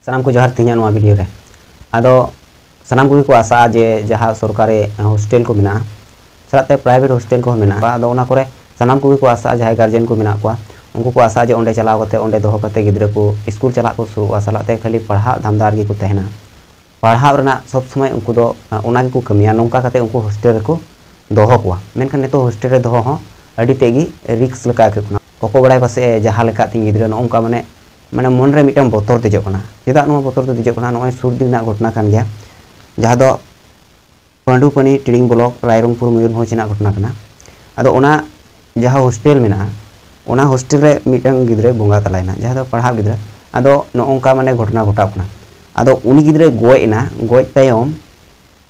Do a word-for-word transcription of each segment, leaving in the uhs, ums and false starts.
ᱥᱟᱱᱟᱢ ᱠᱚ ᱡᱚᱦᱟᱨ ᱛᱮᱦᱮᱧᱟᱜ ᱱᱚᱣᱟ ᱵᱷᱤᱰᱤᱭᱳ ᱨᱮ᱾ ᱟᱫᱚ ᱥᱟᱱᱟᱢ ᱠᱚᱜᱮ ᱠᱚ ᱟᱥᱟᱜᱼᱟ ᱡᱮ ᱡᱟᱦᱟᱸ ᱥᱚᱨᱠᱟᱨᱤ ᱦᱳᱥᱴᱮᱞ ᱠᱚ ᱢᱮᱱᱟᱜᱼᱟ, ᱥᱟᱞᱟᱜ ᱛᱮ ᱯᱨᱟᱭᱵᱷᱮᱴ ᱦᱳᱥᱴᱮᱞ ᱠᱚᱦᱚᱸ ᱢᱮᱱᱟᱜᱼᱟ᱾ ᱟᱫᱚ ᱚᱱᱟ ᱠᱚᱨᱮ ᱥᱟᱱᱟᱢ ᱠᱚᱜᱮ ᱠᱚ ᱟᱥᱟᱜᱼᱟ, ᱡᱟᱦᱟᱸᱭ ᱜᱟᱨᱡᱮᱱ ᱠᱚ ᱢᱮᱱᱟᱜ ᱠᱚᱣᱟ, ᱩᱱᱠᱩ ᱠᱚ ᱟᱥᱟᱜᱼᱟ ᱡᱮ ᱚᱸᱰᱮ ᱪᱟᱞᱟᱣ ᱠᱟᱛᱮ ᱚᱸᱰᱮ ᱫᱚᱦᱚ ᱠᱟᱛᱮ ᱜᱤᱫᱽᱨᱟᱹ ᱠᱚ ᱥᱠᱩᱞ ᱪᱟᱞᱟᱜ ᱠᱚ ᱥᱩᱨᱩᱜᱼᱟ, ᱥᱟᱞᱟᱜ ᱛᱮ ᱠᱷᱟᱹᱞᱤ ᱯᱟᱲᱦᱟᱜ ᱫᱷᱟᱱᱫᱟ ᱨᱮᱜᱮ ᱠᱚ ᱛᱟᱦᱮᱱᱟ᱾ ᱯᱟᱲᱦᱟᱣ ᱨᱮᱱᱟᱜ ᱥᱚᱵ ᱥᱚᱢᱚᱭ ᱩᱱᱠᱩ ᱫᱚ, ᱟ, ᱚᱱᱟ ᱜᱮᱠᱚ ᱠᱟᱹᱢᱤᱭᱟ᱾ ᱱᱚᱝᱠᱟ ᱠᱟᱛᱮ ᱩᱱᱠᱩ ᱦᱳᱥᱴᱮᱞ ᱨᱮᱠᱚ ᱫᱚᱦᱚ ᱠᱚᱣᱟ᱾ ᱢᱮᱱᱠᱷᱟᱱ ᱱᱤᱛᱚᱜ ᱦᱳᱥᱴᱮᱞ ᱨᱮ ᱫᱚᱦᱚ ᱦᱚᱸ ᱟᱹᱰᱤ ᱛᱮᱫ ᱜᱮ ᱨᱤᱠᱥ ᱞᱮᱠᱟ ᱟᱹᱭᱠᱟᱹᱜ ᱠᱟᱱᱟ᱾ ᱚᱠᱚᱭ ᱵᱟᱲᱟᱭ ᱯᱟᱥᱮᱡ ᱮ ᱡᱟᱦᱟᱸ ᱞᱮᱠᱟ ᱛᱤᱧ ᱜᱤᱫᱽᱨᱟᱹ, ᱱᱚᱜᱼᱚ ᱱᱚᱝᱠᱟ ᱢᱟᱱᱮ, ᱢᱟᱱᱮ ᱢᱚᱱ ᱨᱮ ᱢᱤᱫᱴᱟᱝ ᱵᱚᱛᱚᱨ ᱫᱮᱡᱚᱜ ᱠᱟᱱᱟ᱾ ᱪᱮᱫᱟᱜ ᱱᱚᱣᱟ ᱵᱚᱛᱚᱨ ᱫᱚ ᱫᱮᱡᱚᱜ ᱠᱟᱱᱟ? ᱱᱚᱜᱼᱚᱭ ᱥᱩᱨ ᱫᱤᱱ ᱨᱮᱱᱟᱜ ᱜᱷᱚᱴᱚᱱᱟ ᱠᱟᱱ ᱜᱮᱭᱟ, ᱡᱟᱦᱟᱸ ᱫᱚ ᱯᱟᱺᱰᱩᱯᱟᱱᱤ ᱴᱤᱰᱤᱝ ᱵᱞᱚᱠ, ᱨᱟᱭᱨᱚᱝᱯᱩᱨ, ᱢᱚᱭᱩᱨᱵᱷᱚᱸᱡᱽ ᱨᱮᱱᱟᱜ ᱜᱷᱚᱴᱚᱱᱟ ᱠᱟᱱᱟ᱾ ᱟᱫᱚ ᱚᱱᱟ ᱡᱟᱦᱟᱸ ᱦᱳᱥᱴᱮᱞ ᱢᱮᱱᱟᱜᱼᱟ, ᱚᱱᱟ ᱦᱳᱥᱴᱮᱞ ᱨᱮ ᱢᱤᱫᱴᱟᱝ ᱜᱤᱫᱽᱨᱟᱹᱭ ᱵᱚᱸᱜᱟ ᱛᱟᱞᱟᱭᱮᱱᱟ, ᱡᱟᱦᱟᱸ ᱫᱚ ᱯᱟᱲᱦᱟᱜ ᱜᱤᱫᱽᱨᱟᱹ᱾ ᱟᱫᱚ ᱱᱚᱜᱼᱚ ᱱᱚᱝᱠᱟ ᱢᱟᱱᱮ ᱜᱷᱚᱴᱚᱱᱟ ᱜᱷᱚᱴᱟᱣ ᱠᱟᱱᱟ᱾ ᱟᱫᱚ ᱩᱱᱤ ᱜᱤᱫᱽᱨᱟᱹᱭ ᱜᱚᱡ ᱮᱱᱟ᱾ ᱜᱚᱡ ᱛᱟᱭᱚᱢ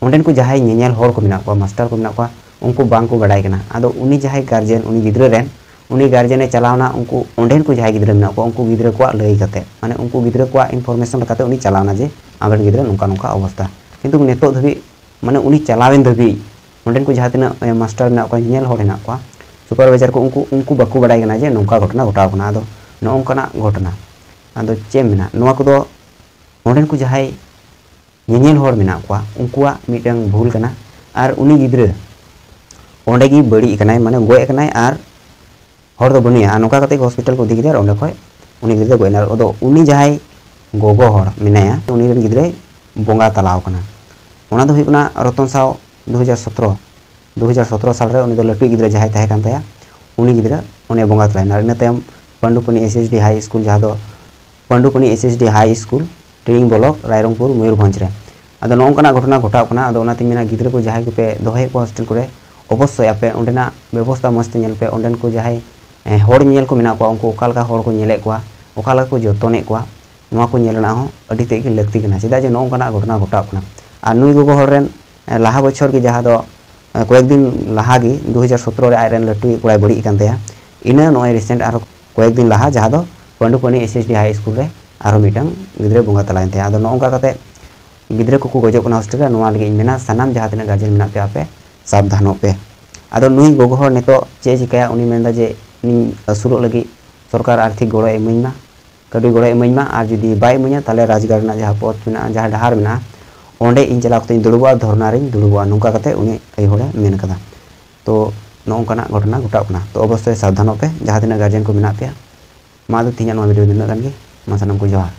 ᱚᱸᱰᱮᱱ ᱠᱚ ᱡᱟᱦᱟᱸᱭ ᱧᱮᱧᱮᱞ ᱦᱚᱲ ᱠᱚ ᱢᱮᱱᱟᱜ ᱠᱚᱣᱟ, ᱢᱟᱥᱴᱟᱨ ᱠᱚ ᱢᱮᱱᱟᱜ ᱠᱚᱣᱟ, ᱩᱱᱠᱩ ᱵᱟᱝ ᱠᱚ ᱵᱟᱰᱟᱭ ᱠᱟᱱᱟ᱾ ᱟᱫᱚ ᱩᱱᱤ ᱡᱟᱦᱟᱸᱭ ᱜᱟᱨᱡᱮᱱ, ᱩᱱᱤ ᱜᱤᱫᱽᱨᱟᱹ ᱨᱮᱱ, ᱩᱱᱤ ᱜᱟᱨᱡᱮᱱᱮ ᱪᱟᱞᱟᱣᱱᱟ ᱩᱱᱠᱩ ᱚᱸᱰᱮᱱ ᱠᱚ ᱡᱟᱦᱟᱸᱭ ᱜᱤᱫᱽᱨᱟᱹ ᱢᱮᱱᱟᱜ ᱠᱚᱣᱟ, ᱩᱱᱠᱩ ᱜᱤᱫᱽᱨᱟᱹ ᱠᱚᱣᱟᱜ ᱞᱟᱹᱭ ᱠᱟᱛᱮ, ᱢᱟᱱᱮ ᱩᱱᱠᱩ ᱜᱤᱫᱽᱨᱟᱹ ᱠᱚᱣᱟᱜ ᱤᱱᱯᱷᱚᱨᱢᱮᱥᱚᱱ ᱞᱮᱠᱟᱛᱮ ᱩᱱᱤ ᱪᱟᱞᱟᱣᱱᱟ ᱡᱮ ᱟᱢᱨᱮᱱ ᱜᱤᱫᱽᱨᱟᱹ ᱱᱚᱝᱠᱟ ᱱᱚᱝᱠᱟ ᱚᱵᱚᱥᱛᱟ᱾ ᱠᱤᱱᱛᱩ ᱱᱤᱛᱚᱜ ᱫᱷᱟᱹᱵᱤᱡ, ᱢᱟᱱᱮ ᱩᱱᱤ ᱪᱟᱞᱟᱣᱮᱱ ᱫᱷᱟᱹᱵᱤᱡ ᱚᱸᱰᱮᱱ ᱠᱚ ᱡᱟᱦᱟᱸ ᱛᱤᱱᱟᱹᱜ, ᱮ, ᱢᱟᱥᱴᱟᱨ ᱢᱮᱱᱟᱜ ᱠᱚᱣᱟ, ᱧᱮᱧᱮᱞ ᱦᱚᱲ ᱦᱮᱱᱟᱜ ᱠᱚᱣᱟ, ᱥᱩᱯᱟᱨᱵᱷᱟᱭᱡᱟᱨ ᱠᱚ, ᱩᱱᱠᱩ, ᱩᱱᱠᱩ ᱵᱟᱠᱚ ᱵᱟᱰᱟᱭ ᱠᱟᱱᱟ ᱡᱮ ᱱᱚᱝᱠᱟ ᱜᱷᱚᱴᱚᱱᱟ ᱜᱷᱚᱴᱟᱣ ᱠᱟᱱᱟ᱾ ᱟᱫᱚ ᱱᱚᱜᱼᱚ ᱱᱚᱝᱠᱟᱱᱟᱜ ᱜᱷᱚᱴᱚᱱᱟ᱾ ᱟᱫᱚ ᱪᱮᱫ ᱮᱢ ᱢᱮᱱᱟ, ᱱᱚᱣᱟ ᱠᱚᱫᱚ ᱚᱸᱰᱮᱱ ᱠᱚ ᱡᱟᱦᱟᱸᱭ ᱧᱮᱧᱮᱞ ᱦᱚᱲ ᱢᱮᱱᱟᱜ ᱠᱚᱣᱟ, ᱩᱱᱠᱩᱣᱟᱜ ᱢᱤᱫᱴᱟᱝ ᱵᱷᱩᱞ ᱠᱟᱱᱟ᱾ ᱟᱨ ᱩᱱᱤ ᱜᱤᱫᱽᱨᱟᱹ ᱚᱸᱰᱮ ᱜᱮ ᱵᱟᱹᱲᱤᱡ ᱟᱠᱟᱱᱟᱭ, ᱢᱟᱱᱮ ᱜᱚᱡ ᱟᱠᱟᱱᱟᱭ, ᱟᱨ ᱦᱚᱲ ᱫᱚ ᱵᱟᱹᱱᱩᱭᱟ᱾ ᱟᱨ ᱱᱚᱝᱠᱟ ᱠᱟᱛᱮ ᱜᱮ ᱦᱚᱥᱯᱤᱴᱟᱞ ᱠᱚ ᱤᱫᱤ ᱠᱮᱫᱮᱭᱟ, ᱟᱨ ᱚᱸᱰᱮ ᱠᱷᱚᱡ ᱩᱱᱤ ᱜᱤᱫᱽᱨᱟᱹ ᱫᱚ ᱜᱚᱡ ᱮᱱᱟ᱾ ᱟᱫᱚ ᱩᱱᱤ ᱡᱟᱦᱟᱸᱭ ᱜᱚᱜᱚ ᱦᱚᱲ ᱢᱮᱱᱟᱭᱟ, ᱩᱱᱤ ᱨᱮᱱ ᱜᱤᱫᱽᱨᱟᱹᱭ ᱵᱚᱸᱜᱟ ᱛᱟᱞᱟᱣ ᱠᱟᱱᱟ᱾ ᱚᱱᱟ ᱫᱚ ᱦᱩᱭᱩᱜ ᱠᱟᱱᱟ ᱨᱚᱛᱚᱱ ᱥᱟᱶ ᱫᱩ ᱦᱟᱡᱟᱨ ᱥᱚᱛᱨᱚ, ᱫᱩ ᱦᱟᱡᱟᱨ ᱥᱚᱛᱨᱚ ᱥᱟᱞ ᱨᱮ ᱩᱱᱤ ᱫᱚ ᱞᱟᱹᱴᱩ ᱜᱤᱫᱽᱨᱟᱹ ᱡᱟᱦᱟᱸᱭ ᱛᱟᱦᱮᱸ ᱠᱟᱱ ᱛᱟᱭᱟ, ᱩᱱᱤ ᱜᱤᱫᱽᱨᱟᱹ ᱩᱱᱤ ᱵᱚᱸᱜᱟ ᱛᱟᱞᱟᱭᱮᱱᱟ᱾ ᱟᱨ ᱤᱱᱟᱹ ᱛᱟᱭᱚᱢ ᱯᱟᱱᱰᱩᱯᱟᱱᱤ ᱮᱥ ᱮᱥ ᱰᱤ ᱦᱟᱭ ᱥᱠᱩᱞ, ᱡᱟᱦᱟᱸ ᱫᱚ ᱯᱟᱱᱰᱩᱯᱟᱱᱤ ᱮᱥ ᱮᱥ ᱰᱤ ᱦᱟᱭ ᱥᱠᱩᱞ, ᱴᱤᱲᱤᱝ ᱵᱞᱚᱠ, ᱨᱟᱭᱨᱚᱝᱯᱩᱨ, ᱢᱚᱭᱩᱨᱵᱷᱚᱸᱡᱽ ᱨᱮ᱾ ᱟᱫᱚ ᱱᱚᱜᱼᱚ ᱱᱚᱝᱠᱟᱱᱟᱜ ᱜᱷᱚᱴᱚᱱᱟ ᱜᱷᱚᱴᱟᱣ ᱠᱟᱱᱟ᱾ ᱟᱫᱚ ᱚᱱᱟᱛᱤᱧ ᱢᱮᱱᱟ, ᱜᱤᱫᱽᱨᱟᱹ ᱠᱚ ᱡᱟᱦᱟᱸᱭ ᱠᱚᱯᱮ ᱫᱚᱦᱚᱭᱮᱫ ᱠᱚᱣᱟ ᱦᱳᱥᱴᱮᱞ ᱠᱚᱨᱮ, ᱚᱵᱚᱥᱥᱳᱭ ᱟᱯᱮ ᱚᱸᱰᱮᱱᱟᱜ ᱵᱮᱵᱚᱥᱛᱟ ᱢᱚᱡᱽ ᱛᱮ ᱧᱮᱞ ᱯᱮ᱾ ᱚᱸᱰᱮᱱ ᱠᱚ ᱡᱟᱦᱟᱸᱭ, ᱮ, ᱦᱚᱲ ᱧᱮᱧᱮᱞ ᱠᱚ ᱢᱮᱱᱟᱜ ᱠᱚᱣᱟ, ᱩᱱᱠᱩ ᱚᱠᱟ ᱞᱮᱠᱟ ᱦᱚᱲ ᱠᱚ ᱧᱮᱞᱮᱫ ᱠᱚᱣᱟ, ᱚᱠᱟ ᱞᱮᱠᱟ ᱠᱚ ᱡᱚᱛᱚᱱᱮᱫ ᱠᱚᱣᱟ, ᱱᱚᱣᱟ ᱠᱚ ᱧᱮᱞ ᱨᱮᱱᱟᱜ ᱦᱚᱸ ᱟᱹᱰᱤ ᱛᱮᱫ ᱜᱮ ᱞᱟᱹᱠᱛᱤ ᱠᱟᱱᱟ᱾ ᱪᱮᱫᱟᱜ ᱡᱮ ᱱᱚᱜᱼᱚ ᱱᱚᱝᱠᱟᱱᱟᱜ ᱜᱷᱚᱴᱚᱱᱟ ᱜᱷᱚᱴᱟᱣ ᱠᱟᱱᱟ᱾ ᱟᱨ ᱱᱩᱭ ᱜᱚᱜᱚ ᱦᱚᱲ ᱨᱮᱱ, ᱮ, ᱞᱟᱦᱟ ᱵᱚᱪᱷᱚᱨ ᱜᱮ, ᱡᱟᱦᱟᱸ ᱫᱚ, ᱮ, ᱠᱚᱭᱮᱠ ᱫᱤᱱ ᱞᱟᱦᱟ ᱜᱮ, ᱫᱩ ᱦᱟᱡᱟᱨ ᱥᱚᱛᱨᱚ ᱨᱮ ᱟᱡ ᱨᱮᱱ ᱞᱟᱹᱴᱩᱭᱤᱡ ᱠᱚᱲᱟᱭ ᱵᱟᱹᱲᱤᱡ ᱟᱠᱟᱱ ᱛᱟᱭᱟ, ᱤᱱᱟᱹ ᱱᱚᱜᱼᱚᱭ ᱨᱤᱥᱮᱱᱴ ᱟᱨᱦᱚᱸ ᱠᱚᱭᱮᱠ ᱫᱤᱱ ᱞᱟᱦᱟ, ᱡᱟᱦᱟᱸ ᱫᱚ ᱯᱟᱹᱰᱩᱯᱟᱹᱱᱤ ᱮᱥ ᱮᱥ ᱰᱤ ᱦᱟᱭ ᱥᱠᱩᱞ ᱨᱮ ᱟᱨᱦᱚᱸ ᱢᱤᱫᱴᱟᱝ ᱜᱤᱫᱽᱨᱟᱹ ᱵᱚᱸᱜᱟ ᱛᱟᱞᱟᱭᱮᱱ ᱛᱟᱭᱟ᱾ ᱟᱫᱚ ᱱᱚᱜᱼᱚ ᱱᱚᱝᱠᱟ ᱠᱟᱛᱮ ᱜᱤᱫᱽᱨᱟᱹ ᱠᱚᱠᱚ ᱜᱚᱡᱚᱜ ᱠᱟᱱᱟ ᱦᱳᱥᱴᱮᱞ ᱨᱮ᱾ ᱱᱚᱣᱟ ᱞᱟᱹᱜᱤᱫ ᱤᱧ ᱢᱮᱱᱟ, ᱥᱟᱱᱟᱢ ᱡᱟᱦᱟᱸ ᱛᱤᱱᱟᱹᱜ ᱜᱟᱨᱡᱮᱱ ᱢᱮᱱᱟᱜ ᱯᱮᱭᱟ, ᱟᱯᱮ ᱥᱟᱵᱫᱷᱟᱱᱚᱜ ᱯᱮ᱾ ᱟᱫᱚ ᱱᱩᱭ ᱜᱚᱜᱚ ᱦᱚᱲ ᱱᱤᱛᱚᱜ ᱪᱮᱫ ᱮ ᱪᱤᱠᱟᱹᱭᱟ? ᱩᱱᱤ ᱢᱮᱱᱫᱟ ᱡᱮ ᱤᱧ ᱟᱹᱥᱩᱞᱚᱜ ᱞᱟᱹᱜᱤᱫ ᱥᱚᱨᱠᱟᱨ ᱟᱨᱛᱷᱤᱠ ᱜᱚᱲᱚᱭ ᱤᱢᱟᱹᱧ ᱢᱟ᱾ ᱠᱟᱹᱣᱰᱤ ᱜᱚᱲᱚᱭ ᱤᱢᱟᱹᱧ ᱢᱟ, ᱟᱨ ᱡᱩᱫᱤ ᱵᱟᱭ ᱤᱢᱟᱹᱧᱟ, ᱛᱟᱦᱚᱞᱮ ᱨᱟᱡᱽᱜᱟᱲ ᱨᱮᱱᱟᱜ ᱡᱟᱦᱟᱸ ᱯᱚᱛᱷ ᱢᱮᱱᱟᱜᱼᱟ, ᱡᱟᱦᱟᱸ ᱰᱟᱦᱟᱨ ᱢᱮᱱᱟᱜᱼᱟ, ᱚᱸᱰᱮ ᱤᱧ ᱪᱟᱞᱟᱣ ᱠᱟᱛᱮ ᱤᱧ ᱫᱩᱲᱩᱵᱚᱜᱼᱟ, ᱫᱷᱚᱨᱱᱟ ᱨᱤᱧ ᱫᱩᱲᱩᱵᱚᱜᱼᱟ, ᱱᱚᱝᱠᱟ ᱠᱟᱛᱮ ᱩᱱᱤ ᱟᱭᱳ ᱦᱚᱲᱮ ᱢᱮᱱ ᱠᱟᱫᱟ᱾ ᱛᱚ ᱱᱚᱜᱼᱚ ᱱᱚᱝᱠᱟᱱᱟᱜ ᱜᱷᱚᱴᱚᱱᱟ ᱜᱷᱚᱴᱟᱜ ᱠᱟᱱᱟ᱾ ᱛᱚ ᱚᱵᱚᱥᱥᱳᱭ ᱥᱟᱵᱫᱷᱟᱱᱚᱜ ᱯᱮ, ᱡᱟᱦᱟᱸ ᱛᱤᱱᱟᱹᱜ ᱜᱟᱨᱡᱮᱱ ᱠᱚ ᱢᱮᱱᱟᱜ ᱯᱮᱭᱟ᱾ ᱢᱟ ᱟᱫᱚ ᱛᱮᱦᱮᱧᱟᱜ ᱱᱚᱣᱟ ᱵᱷᱤᱰᱤᱭᱳ ᱫᱚ ᱱᱤᱱᱟᱹᱜ ᱜᱟᱱ ᱜᱮ᱾ ᱢᱟ ᱥᱟᱱᱟᱢ ᱠᱚ ᱡᱚᱦᱟᱨ᱾